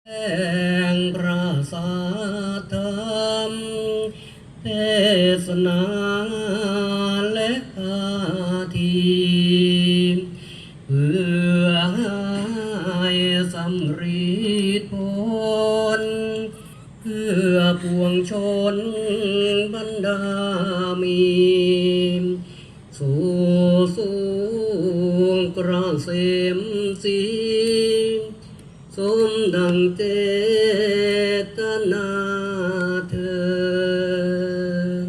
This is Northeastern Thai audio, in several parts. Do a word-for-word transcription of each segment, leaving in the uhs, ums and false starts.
แห่งพระสัทธรรม เทศนาและคาถา เพื่อให้สำเร็จผล เพื่อปวงชนบรรดามี สู่สุขเกษมสี สมดังเจตนาเทิน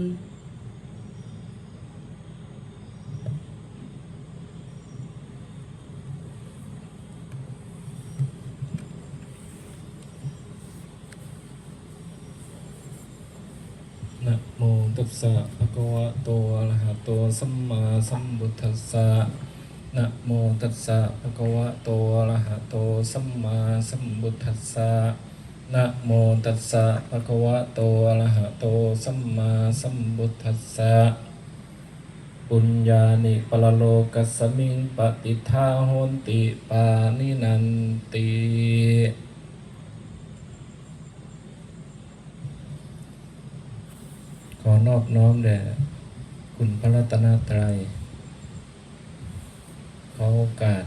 นะโมตัสสะภะคะวะโต อะระหะโต สัมมาสัมพุทธัสสะ นะโมตัสสะภะคะวะโต อะระหะโต สัมมาสัมพุทธัสสะ นะโมตัสสะภะคะวะโต อะระหะโต สัมมาสัมพุทธัสสะ ปุญญานิปะระโลกัสมิง ปะติฏฐาโหนติ ปาณินันติ ขอนอบน้อมแด่คุณพระรัตนตรัย ขอโอกาส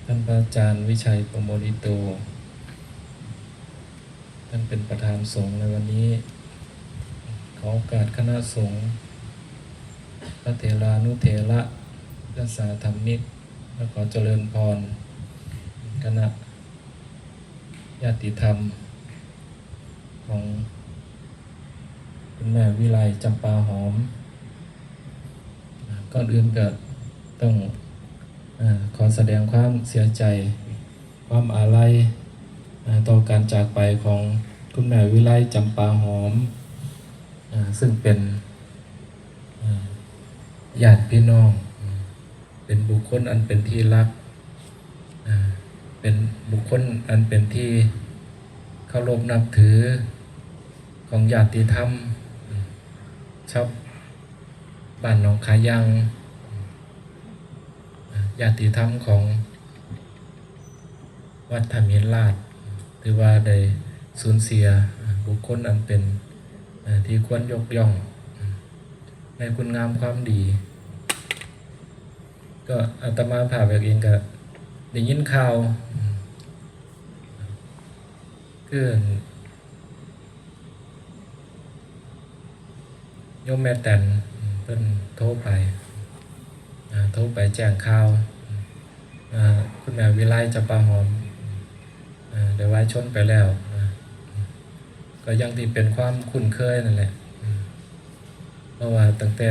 ท่านพระอาจารย์วิชัย ปโมดิโต ท่านเป็นประธานสงฆ์ในวันนี้ ขอโอกาสคณะสงฆ์ พระเถรานุเถระ พระสาธรรมิก และขอเจริญพร คณะญาติธรรม ของคุณแม่วิไล จำปาหอม ก่อนอื่นก็ต้อง เอ่อ ขอแสดงความเสียใจ ความอาลัย เอ่อ ต่อการจากไปของคุณแม่วิไล จำปาหอม เอ่อ ซึ่งเป็น เอ่อ ญาติพี่น้อง เป็นบุคคลอันเป็นที่รัก อ่า เป็นบุคคลอันเป็นที่เคารพนับถือของญาติธรรม ชาวบ้านหนองขายัง อ่า ญาติธรรมของวัดถ้ำหินลาด ถือว่าได้สูญเสีย อ่า บุคคลอันเป็น อ่า ที่ควรยกย่อง อ่า ในคุณงามความดี ก็อาตมาภาพเองก็ได้ยินข่าว อืม คือโยมแม่แตน อืม เพิ่นโทรไป อ่า โทรไปแจ้งข่าว อ่า คุณแม่วิไล จำปาหอม อ่า ได้วายชนไปแล้ว อ่า ก็ยังที่เป็นความคุ้นเคยนั่นแหละ อืม เพราะว่าตั้งแต่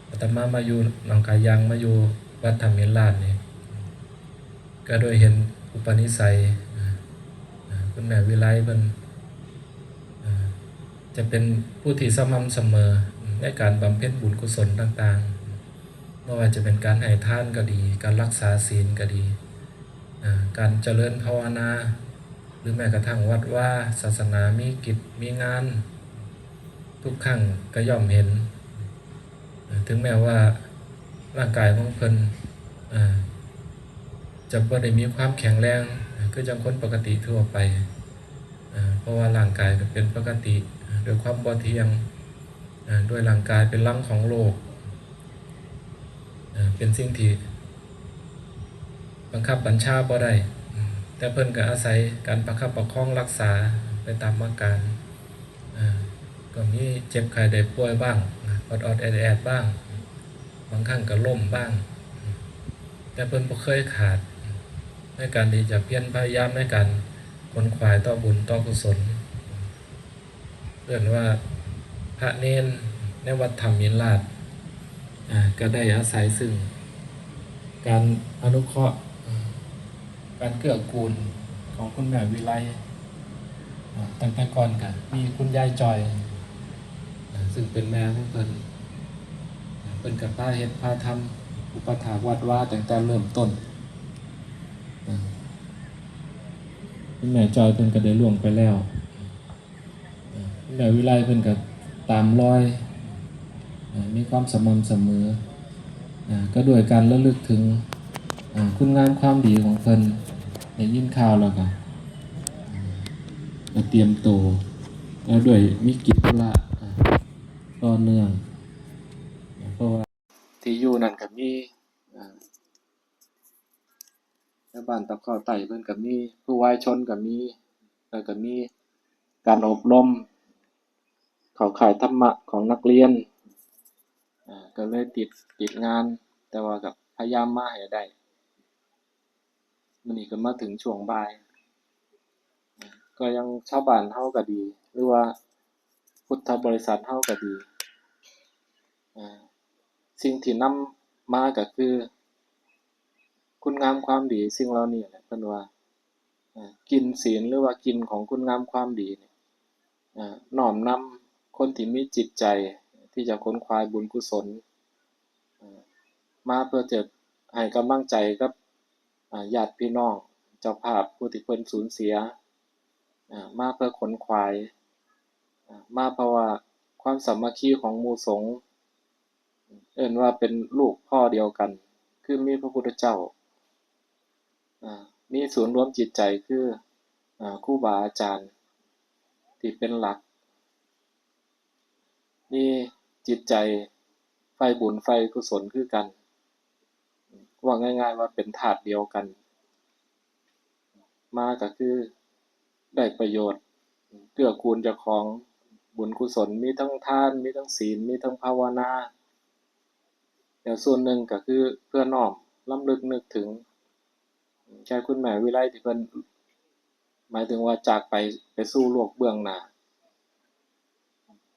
อาตมามาอยู่หนองกายัง มาอยู่วัดถ้ำหินลาดนี่ ก็โดยเห็นอุปนิสัย อ่า อ่า คุณแม่วิไลเพิ่น อ่า จะเป็นผู้ที่สม่ำเสมอในการบำเพ็ญบุญกุศลต่างๆ บ่ว่าจะเป็นการให้ทานก็ดี การรักษาศีลก็ดี อ่า การเจริญภาวนา หรือแม้กระทั่งวัดวา ศาสนามีกิจมีงาน ทุกครั้งก็ย่อมเห็น อ่า ถึงแม้ว่าร่างกายของเพิ่น อ่า จะบ่ได้มีความแข็งแรง อ่า คือจั่งคนปกติทั่วไป อ่า เพราะว่าร่างกายก็เป็นปกติ อ่า ด้วยความบ่เที่ยง อ่า ด้วยร่างกายเป็นรังของโลก อ่า เป็นสิ่งที่บังคับบัญชาบ่ได้ อืม แต่เพิ่นก็อาศัยการประคับประคองรักษาไปตามอาการ อ่า ก็มีเจ็บไข้ได้ป่วยบ้าง อ่า ออดๆแอดๆบ้าง บางครั้งก็ล้มบ้าง แต่เพิ่นบ่เคยขาดในการที่จะเพียรพยายามในการขวนขวายต่อบุญต่อกุศล เอิ้นว่าพระเณรในวัดถ้ำหินลาด อ่า ก็ได้อาศัยซึ่งการอนุเคราะห์ อ่า การเกื้อกูลของคุณแม่วิไล อ่า ตั้งแต่ก่อนก็มีคุณยายจอย อ่า ซึ่งเป็นแม่ของเพิ่น อ่า เพิ่นก็พาเฮ็ดพาทำอุปถากวัดวาตั้งแต่เริ่มต้น อ่า คุณแม่จอยเพิ่นก็ได้ล่วงไปแล้ว อ่า คุณแม่วิไลเพิ่นก็ตามรอย อ่า มีความสม่ำเสมอ อ่า ก็ด้วยการระลึกถึง อ่า คุณงามความดีของเพิ่น ได้ยินข่าวแล้วก็ ก็เตรียมตัวแล้วด้วยมีกิจธุระอ่าต่อเนื่อง เพราะว่าที่อยู่นั่นก็มีอ่าชาวบ้านตะเข้าใต้เพิ่นก็มีผู้วายชนก็มี แล้วก็มีการอบรมเข้าค่ายธรรมะของนักเรียนอ่าก็เลยติดติดงาน แต่ว่าก็พยายามมาให้ได้ มื้อนี้ก็มาถึงช่วงบ่าย ก็ยังชาวบ้านเฮาก็ดี หรือว่าพุทธบริษัทเฮาก็ดีอ่าสิ่งที่นำมาก็คือ คุณงามความดี สิ่งเหล่านี้แหละเพิ่นว่าอ่ากินศีลหรือว่ากินของคุณงามความดีเนี่ยอ่าน้อมนำคนที่มีจิตใจที่จะขวนขวายบุญกุศลอ่ามาเพื่อจะให้กำลังใจกับอ่าญาติพี่น้องเจ้าภาพผู้ที่เพิ่นสูญเสียอ่ามาเพื่อขวนขวายอ่ามาเพราะว่าความสามัคคีของหมู่สงฆ์ เอิ้นว่าเป็นลูกพ่อเดียวกัน คือมีพระพุทธเจ้าอ่ามีศูนย์รวมจิตใจคืออ่าครูบาอาจารย์ที่เป็นหลัก มีจิตใจใฝ่บุญใฝ่กุศลคือกัน ว่าง่ายๆว่าเป็นธาตุเดียวกัน มาก็คือได้ประโยชน์เกื้อกูลเจ้าของบุญกุศล มีทั้งทาน มีทั้งศีล มีทั้งภาวนา แล้วส่วนหนึ่งก็คือเพื่อน้อมรำลึกนึกถึงแค่คุณแม่วิไลที่เพิ่นหมายถึงว่าจากไปไปสู่โลกเบื้องหน้า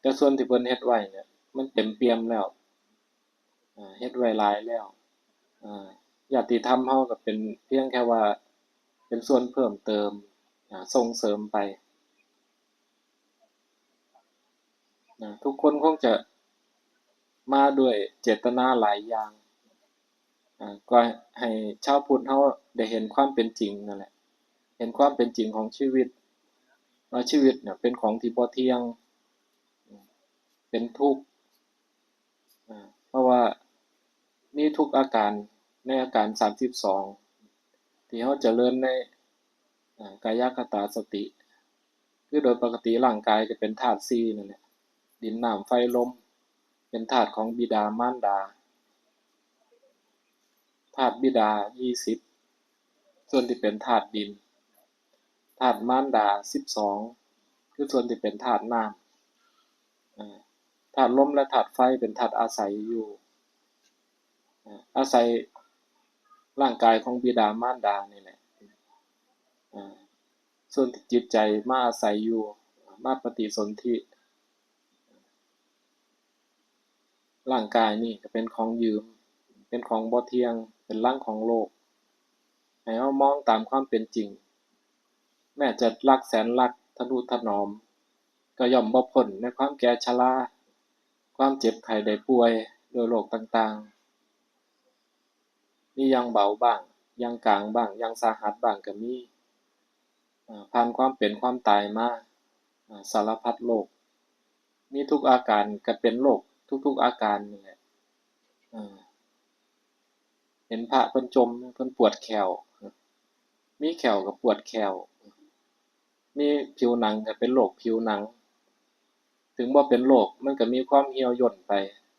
แต่ส่วนที่เพิ่นเฮ็ดไว้เนี่ยมันเต็มเปี่ยมแล้วอ่าเฮ็ดไว้หลายแล้วอ่าญาติธรรมเฮาก็เป็นเพียงแค่ว่าเป็นส่วนเพิ่มเติมอ่าส่งเสริมไปนะทุกคนคงจะมาด้วยเจตนาหลายอย่างอ่าก็ให้ชาวพุทธเฮาได้เห็นความเป็นจริงนั่นแหละ เห็นความเป็นจริงของชีวิต ว่าชีวิตเนี่ยเป็นของที่บ่เที่ยง เป็นทุกข์อ่าเพราะว่ามีทุกอาการในอาการสามสิบสองที่เฮาเจริญในอ่ากายคตาสติ คือโดยปกติร่างกายจะเป็นธาตุสี่นั่นแหละ ดินน้ำไฟลม เป็นธาตุของบิดามารดา ธาตุบิดายี่สิบ ส่วนที่เป็นธาตุดิน ธาตุมารดาสิบสอง คือส่วนที่เป็นธาตุน้ำอ่าธาตุลมและธาตุไฟเป็นธาตุอาศัยอยู่อ่าอาศัยร่างกายของบิดามารดานี่แหละอ่าส่วนที่จิตใจมาอาศัยอยู่ มาปฏิสนธิ ร่างกายนี่ก็เป็นของยืม เป็นของบ่เที่ยง เป็นรังของโลก ให้เฮามองตามความเป็นจริง แม้จะรักแสนรัก ทะนุถนอม ก็ย่อมบ่พ้นในความแก่ชรา ความเจ็บไข้ได้ป่วยโดยโรคต่างๆ มีอย่างเบาบ้าง อย่างกลางบ้าง อย่างสาหัสบ้างก็มี อ่าผ่านความเป็นความตายมาอ่าสารพัดโรค มีทุกอาการก็เป็นโรคทุกๆอาการนี่แหละอ่าเห็นพระเพิ่นจมเพิ่นปวดแข้ว มีแข้วก็ปวดแข้ว มีผิวหนังก็เป็นโรคผิวหนัง ถึงบ่เป็นโรคมันก็มีความเหี่ยวย่นไป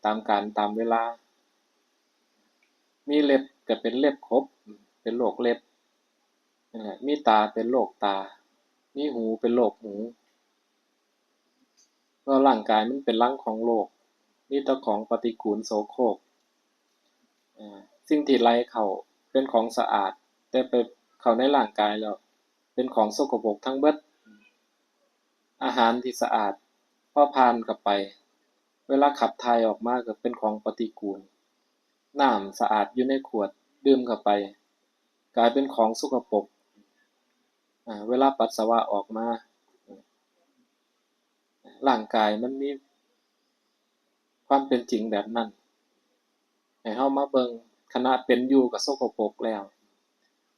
ตามกาลตามเวลา มีเล็บก็เป็นเล็บขบ เป็นโรคเล็บ นั่นแหละมีตาเป็นโรคตา มีหูเป็นโรคหู ก็ร่างกายมันเป็นรังของโรค มีแต่ของปฏิกูลโสโครกอ่าสิ่งที่ไหลเข้าเป็นของสะอาด แต่ไปเข้าในร่างกายแล้วเป็นของสกปรกทั้งเบิด อาหารที่สะอาด พอผ่านเข้าไป เวลาขับถ่ายออกมาก็เป็นของปฏิกูล น้ำสะอาดอยู่ในขวด ดื่มเข้าไป กลายเป็นของสกปรกอ่าเวลาปัสสาวะออกมา ร่างกายมันมีความเป็นจริงแบบนั้น ให้เฮามาเบิ่ง ขณะเป็นอยู่ก็สกปรกแล้ว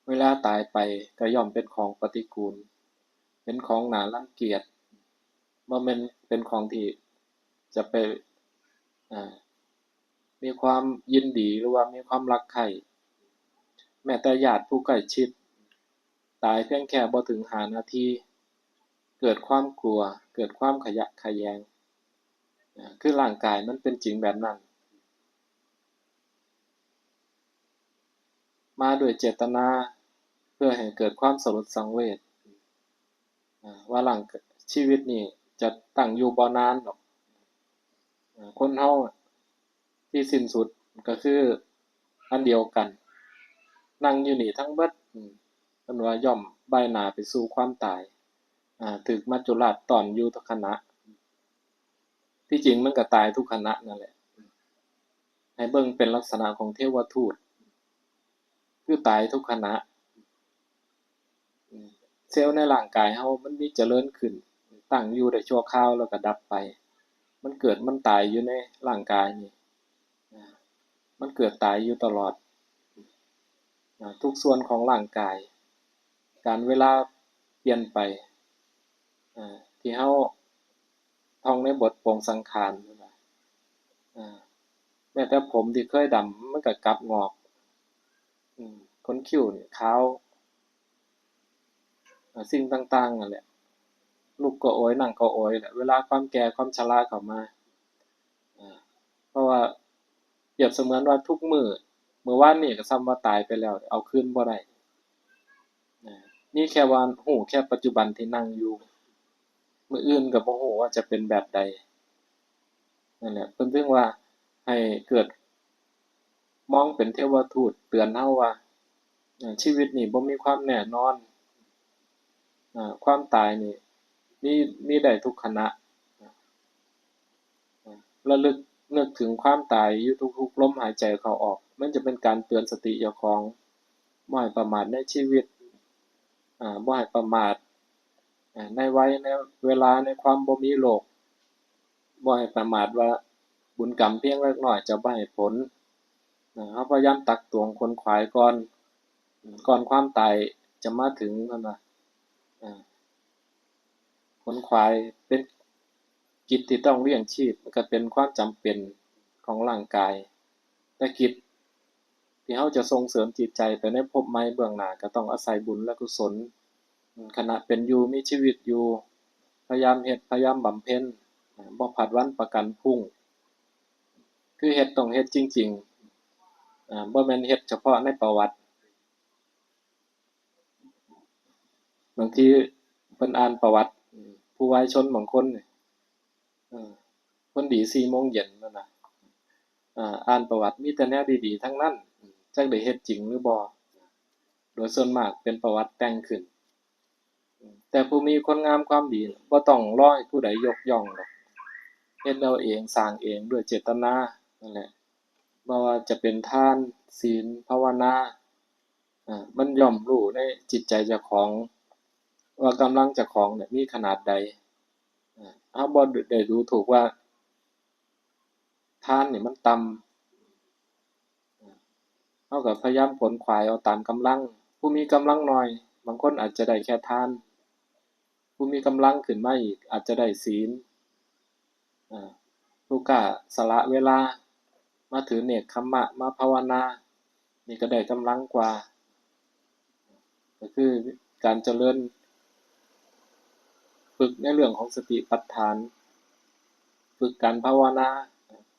เวลาตายไปก็ย่อมเป็นของปฏิกูล เป็นของน่ารังเกียจ บ่แม่นเป็นของที่จะไปอ่ามีความยินดีหรือว่ามีความรักใคร่ แม้แต่ญาติผู้ใกล้ชิด ตายเพียงแค่บ่ถึงห้านาที เกิดความกลัว เกิดความขยะแขยง อ่า คือร่างกายมันเป็นจริงแบบนั้น มาด้วยเจตนา เพื่อให้เกิดความสลดสังเวช อ่า ว่าร่าง ชีวิตนี่จะตั้งอยู่บ่นานดอก อ่า คนเฮาที่สิ้นสุดก็คืออันเดียวกัน นั่งอยู่นี่ทั้งเบิด อืม เพิ่นว่าย่อมบ่ายหน้าไปสู่ความตาย อ่า ถูกมัจจุราชต้อนอยู่ทุกขณะ ที่จริงมันก็ตายทุกขณะนั่นแหละ ให้เบิ่งเป็นลักษณะของเทวทูต คือตายทุกขณะ เซลล์ในร่างกายเฮามันมีเจริญขึ้น ตั้งอยู่ได้ชั่วคราวแล้วก็ดับไป มันเกิดมันตายอยู่ในร่างกายนี่ มันเกิดตายอยู่ตลอด ทุกส่วนของร่างกาย กาลเวลาเปลี่ยนไป อ่า ที่เฮาท่องในบทปลงสังขารนั่นน่ะ อ่า แม้แต่ผมที่เคยดำมันก็กลับงอก อืม ขนคิ้วนี่ขาว อ่า สิ่งต่างๆนั่นแหละ ลุกก็โอย นั่งก็โอยแหละ เวลาความแก่ความชราเข้ามา อ่า เพราะว่าเปรียบเสมือนว่าทุกมื้อ มื้อวานนี้ก็ส่ำว่าตายไปแล้ว เอาคืนบ่ได้ นะ มีแค่ว่าฮู้แค่ปัจจุบันที่นั่งอยู่ มื้ออื่นก็บ่ฮู้ว่าจะเป็นแบบใด นั่นแหละ เพิ่นถึงว่าให้เกิดมองเป็นเทวทูตเตือนเฮาว่า อ่า ชีวิตนี่บ่มีความแน่นอน อ่า ความตายนี่มี มีได้ทุกขณะ อ่า ระลึกนึกถึงความตายอยู่ทุกๆลมหายใจเข้าออก มันจะเป็นการเตือนสติเจ้าของ บ่ให้ประมาทในชีวิต อ่า บ่ให้ประมาท อ่า ในวัย ในเวลา ในความบ่มีโรค บ่ให้ประมาทว่าบุญกรรมเพียงเล็กน้อยจะบ่ให้ผล นะ เฮาพยายามตักตวงขนขวายก่อน ก่อนความตายจะมาถึง เพิ่นว่า อ่า ขนขวายเป็นกิจที่ต้องเลี้ยงชีพ มันก็เป็นความจำเป็นของร่างกาย แต่กิจที่เฮาจะส่งเสริมจิตใจไปในภพใหม่เบื้องหน้า ก็ต้องอาศัยบุญและกุศล ขณะเป็นอยู่ มีชีวิตอยู่ พยายามเฮ็ด พยายามบำเพ็ญ บ่พลาดวันประกันพรุ่ง คือเฮ็ดต้องเฮ็ดจริงๆ อ่า บ่แม่นเฮ็ดเฉพาะในประวัติ บางทีเพิ่นอ่านประวัติ ผู้วายชนบางคนนี่ เออ เพิ่นดีสี่โมงเย็นนั่นน่ะ อ่า อ่านประวัติมีแต่แนวดีๆทั้งนั้น จักได้เฮ็ดจริงหรือบ่ โดยส่วนมากเป็นประวัติแต่งขึ้น แต่ผู้มีคุณงามความดีบ่ต้องรอให้ผู้ใดยกย่องดอก เฮ็ดเอาเอง สร้างเองด้วยเจตนานั่นแหละ บ่ว่าจะเป็นทาน ศีล ภาวนา อ่า มันย่อมรู้ในจิตใจเจ้าของ ว่ากำลังเจ้าของเนี่ยมีขนาดใด อ่า เฮาบ่ได้ดูถูกว่าทานนี่มันต่ำ เฮาก็พยายามขนขวายเอาตามกำลัง ผู้มีกำลังน้อย บางคนอาจจะได้แค่ทาน ผู้มีกำลังขึ้นมาอีกอาจจะได้ศีล อ่า ผู้กล้าสละเวลามาถือเนกขัมมะ มาภาวนา นี่ก็ได้กำลังกว่า ก็คือการเจริญ ฝึกในเรื่องของสติปัฏฐาน ฝึกการภาวนา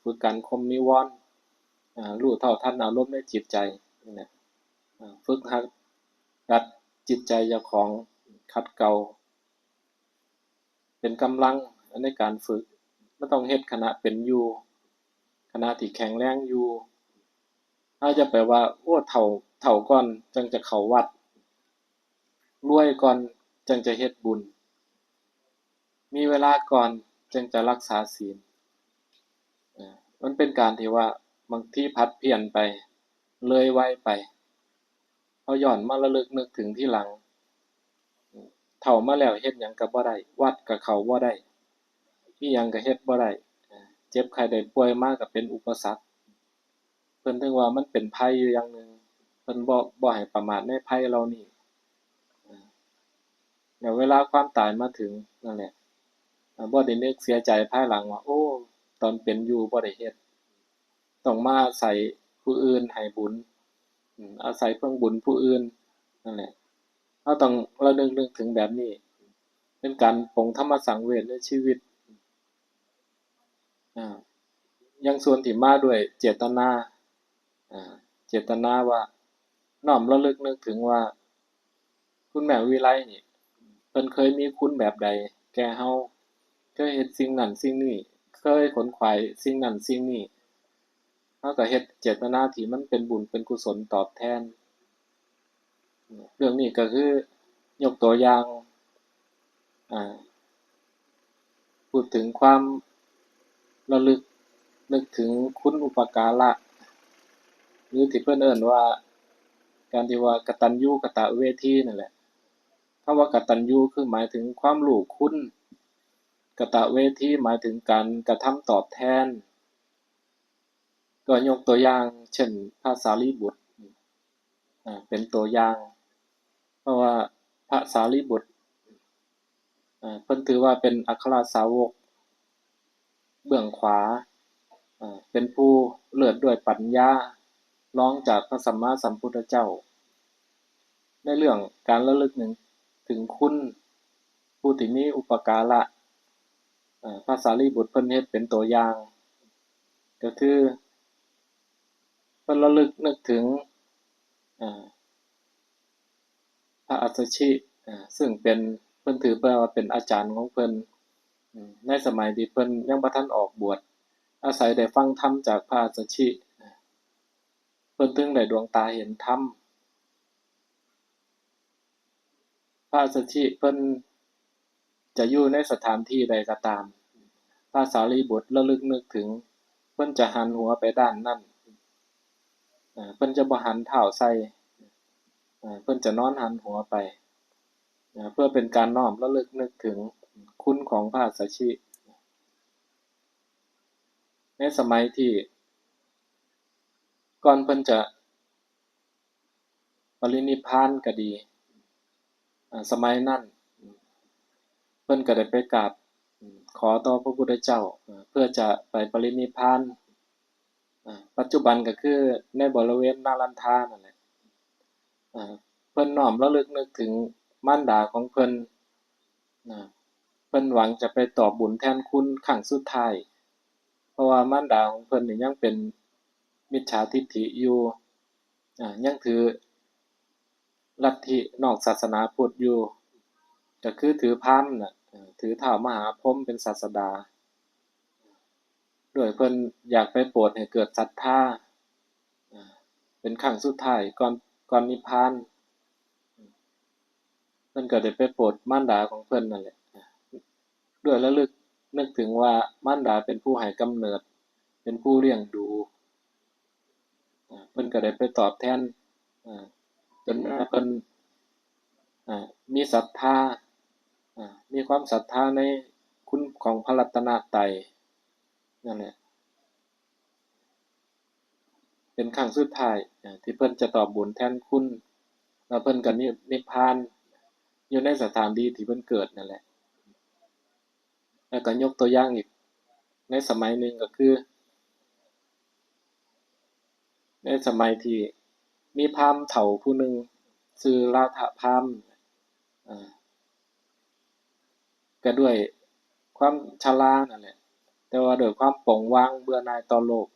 ฝึกการข่มนิวรณ์ อ่า รู้เท่าทันอารมณ์ในจิตใจนี่แหละ อ่า ฝึกหัดดัดจิตใจเจ้าของ ขัดเกลา เป็นกำลังในการฝึก มันต้องเฮ็ดขณะเป็นอยู่ ขณะที่แข็งแรงอยู่ เฮาจะไปว่า โอ้ เฒ่า เฒ่าก่อนจั่งจะเข้าวัด รวยก่อนจั่งจะเฮ็ดบุญ มีเวลาก่อนจั่งจะรักษาศีล อ่า มันเป็นการที่ว่าบางทีผลัดเพี้ยนไป เลยวัยไป เฮาย้อนมาระลึกนึกถึงทีหลัง เฒ่ามาแล้วเฮ็ดหยังก็บ่ได้ วัดก็เข้าบ่ได้ อิหยังก็เฮ็ดบ่ได้ เจ็บไข้ได้ป่วยมาก็เป็นอุปสรรค เพิ่นถึงว่ามันเป็นภัยอยู่อย่างหนึ่ง เพิ่นบ่ บ่ให้ประมาทในภัยเหล่านี้ แล้วเวลาความตายมาถึงนั่นแหละ บ่ได้นึกเสียใจภายหลังว่า โอ้ ตอนเป็นอยู่บ่ได้เฮ็ด ต้องมาอาศัยผู้อื่นให้บุญ อืม อาศัยเพิ่งบุญผู้อื่น นั่นแหละ เฮาต้องระลึกนึกถึงแบบนี้ เป็นการปลงธรรมสังเวชในชีวิต อ่า อย่างส่วนที่มาด้วยเจตนา อ่า เจตนาว่าน้อมระลึกนึกถึงว่า คุณแม่วิไลนี่ เพิ่นเคยมีคุณแบบใดแก่เฮา เคยเฮ็ดสิ่งนั้นสิ่งนี้ เคยขนขวายสิ่งนั้นสิ่งนี้ เฮาก็เฮ็ดเจตนาที่มันเป็นบุญเป็นกุศลตอบแทน เรื่องนี้ก็คือยกตัวอย่าง อ่า พูดถึงความระลึกนึกถึงคุณอุปการะ หรือที่เพิ่นเอิ้นว่า การที่ว่ากตัญญูกตเวทีนั่นแหละ คำว่ากตัญญูคือหมายถึงความรู้คุณ กตเวทีหมายถึงการกระทำตอบแทน ก็ยกตัวอย่าง เช่น พระสารีบุตร อ่า เป็นตัวอย่าง เพราะว่าพระสารีบุตร อ่า เพิ่นถือว่าเป็นอัครสาวกเบื้องขวา อ่า เป็นผู้เลิศด้วยปัญญา รองจากพระสัมมาสัมพุทธเจ้า ในเรื่องการระลึกนึกถึงคุณผู้ที่มีอุปการะ อ่า พระสารีบุตรเพิ่นเฮ็ดเป็นตัวอย่าง ก็คือ เพิ่นระลึกนึกถึง อ่า พระอัสสชิ อ่า ซึ่งเป็น เพิ่นถือว่าเป็นอาจารย์ของเพิ่น อืม ในสมัยที่เพิ่นยังบ่ทันออกบวช อาศัยได้ฟังธรรมจากพระอัสสชิ อ่า เพิ่นถึงได้ดวงตาเห็นธรรม พระอัสสชิเพิ่นจะอยู่ในสถานที่ใดก็ตาม พระสารีบุตรระลึกนึกถึง เพิ่นจะหันหัวไปด้านนั้น อ่า เพิ่นจะบ่หันเท้าใส่ อ่า เพิ่นจะนอนหันหัวไป อ่า เพื่อเป็นการน้อมระลึกนึกถึงคุณของพระอัสสชิ ในสมัยที่ก่อนเพิ่นจะปรินิพพานก็ดี อ่า สมัยนั้นเพิ่นก็ได้ไปกราบขอต่อพระพุทธเจ้า อ่า เพื่อจะไปปรินิพพาน อ่า ปัจจุบันก็คือในบริเวณนาลันทานั่นแหละ อ่า เพิ่นน้อมระลึกนึกถึงมารดาของเพิ่น อ่า เพิ่นหวังจะไปตอบบุญแทนคุณครั้งสุดท้าย เพราะว่ามารดาของเพิ่นนี่ยังเป็นมิจฉาทิฏฐิอยู่ อ่า ยังถือลัทธินอกศาสนาพุทธอยู่ ก็คือถือพราหมณ์น่ะ อ่า ถือท้าวมหาพรหมเป็นศาสดา ด้วยเพิ่นอยากไปโปรดให้เกิดศรัทธา อ่า เป็นครั้งสุดท้ายก่อน ก่อนนิพพาน เพิ่นก็ได้ไปโปรดมารดาของเพิ่นนั่นแหละ ด้วยระลึกนึกถึงว่ามารดาเป็นผู้ให้กำเนิด เป็นผู้เลี้ยงดู อ่า เพิ่นก็ได้ไปตอบแทน อ่า จนเพิ่น อ่า มีศรัทธา อ่า มีความศรัทธาในคุณของพระรัตนตรัยนั่นแหละ เป็นครั้งสุดท้าย อ่า ที่เพิ่นจะตอบบุญแทนคุณ แล้วเพิ่นก็นิ นิพพานอยู่ในสถานที่ที่เพิ่นเกิดนั่นแหละ แล้วก็ยกตัวอย่างอีกในสมัยหนึ่งก็คือ ในสมัยที่มีพราหมณ์เฒ่าผู้หนึ่งชื่อลาทะพราหมณ์ อ่า ก็ด้วยความชรานั่นแหละ แต่ว่าด้วยความปลงวางเบื่อหน่ายต่อโลก